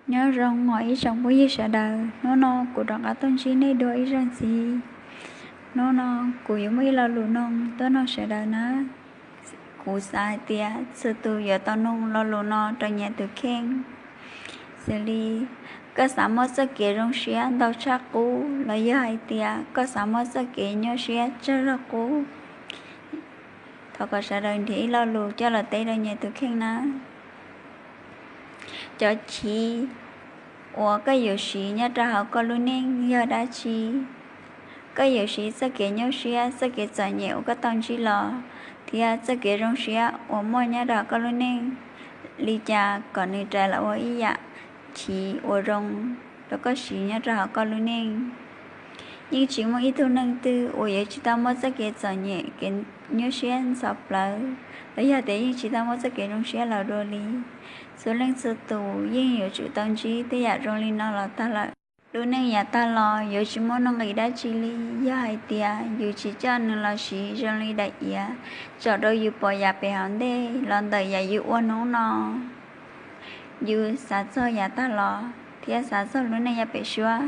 Nyob zoo os ib tsoom phooj ywg sawv daws, hnub no kuv rov qab tuaj ntsib nej dua ib zaug ntxiv. Hnub no kuv yuav muaj ib lo lus noog tuaj noog sawv daws na. Kuv xav hais tias txhua tus yuav tau noog lo lus no rau nyias tus kheej. Xws li koj xav muaj txoj kev zoo siab ntau tshaj qub los yog hais tias koj xav muaj txoj kev nyuaj siab tsawg zog qub. Thov kom sawv daws nrhiav ib lo lus coj los teb rau nyias tus kheej na. Cov chiv uas koj yuav siv nyob rau hauv koj lub neej yog dab tsi? Koj yuav siv txoj kev nyuaj siab, txoj kev txom nyem uas koj tau ntsib los, thiab txoj kev zoo siab uas muaj nyob rau hauv koj lub neej li cas kom nws rais los ua ib yam chiv uas zoo rau koj siv nyob rau hauv koj lub neej. Yeej tsis muaj ib tug neeg twg uas yuav tsis tau muaj txoj kev txom nyem, kev nyuaj siab ntxhov plawv, los yog tias yeej tsis tau muaj txoj kev zoo siab los dua li. Txhua leej txhua tus yeej yuav tsum tau ntsib tej yam zoo li no los tag lawm. Lub neej yav tag los yuav tsis muaj nuj nqis dab tsi li yog hais tias yus tsis coj nws los siv zoo li daim iav tsom rau yus pom yam pem hauv ntej los ntawm yam yus ua hnub no. Yus xav txog yav tag los thiab xav txog lub neej yav pem suab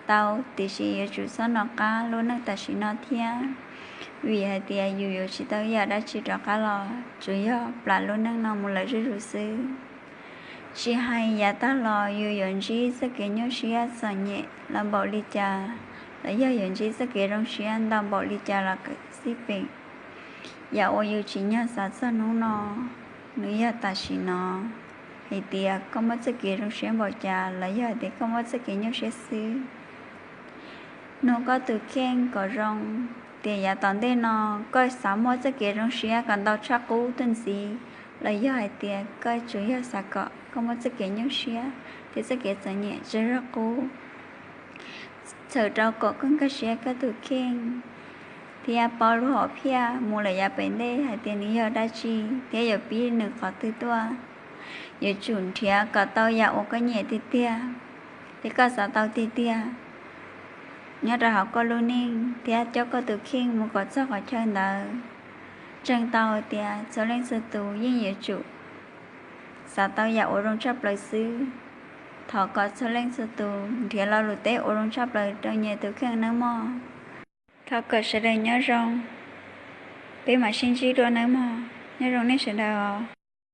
tau, tiam sis yuav tsum txhob nco qab lub neej tam sim no thiab, vim hais tias yus yuav tsis tau yam dab tsi rov qab los, tsuas yog plam lub neej no mus lawm zuj zus xwb. Tsis hais yav tag los yus yuav ntsib txoj kev nyuaj siab txom nyem los npaum li cas, los yog yuav ntsib txoj kev zoo siab ntau npaum li cas los xij peem, yam uas yus tsim nyog xav txog hnub no, nws yog tam sim no. Hais tias koj muaj txoj kev zoo siab npaum cas los yog hais tias koj muaj txoj kev nyuaj siab xwb. Nug koj tus kheej kom zoo tias yav tom ntej no koj xav muaj txoj kev zoo siab kom ntau tshaj qub tuaj ntxiv, los yog hais tias koj tsuas yog xav kom koj muaj txoj kev nyuaj siab thiab txoj kev txom nyem tsawg zog qub. Txhawm rau kom koj nkag siab koj tus kheej thiab paub lub hom phiaj mus lawm yav pem ntej hais tias nws yog dab tsi thiab yuav pib nws qhov twg tuaj. Yuav tsum nrhiav kom tau yam uas koj nyiam tiag tiag thiab koj xav tau tiag tiag nyob rau hauv koj lub neej thiab coj koj tus kheej mus kom txog qhov chaw ntawd. Ntseeg tau hais tias txhua leej txhua tus yeej yuav tsum xav tau yam uas zoo tshaj plaws xwb. Thov kom txhua leej txhua tus nrhiav lo lus teb uas zoo tshaj plaws rau nyias tus kheej nawb mog. Thov kom sawv daws nyob zoo, peb mam sib ntsib dua nawb mog. Nyob zoo nej sawv daws os.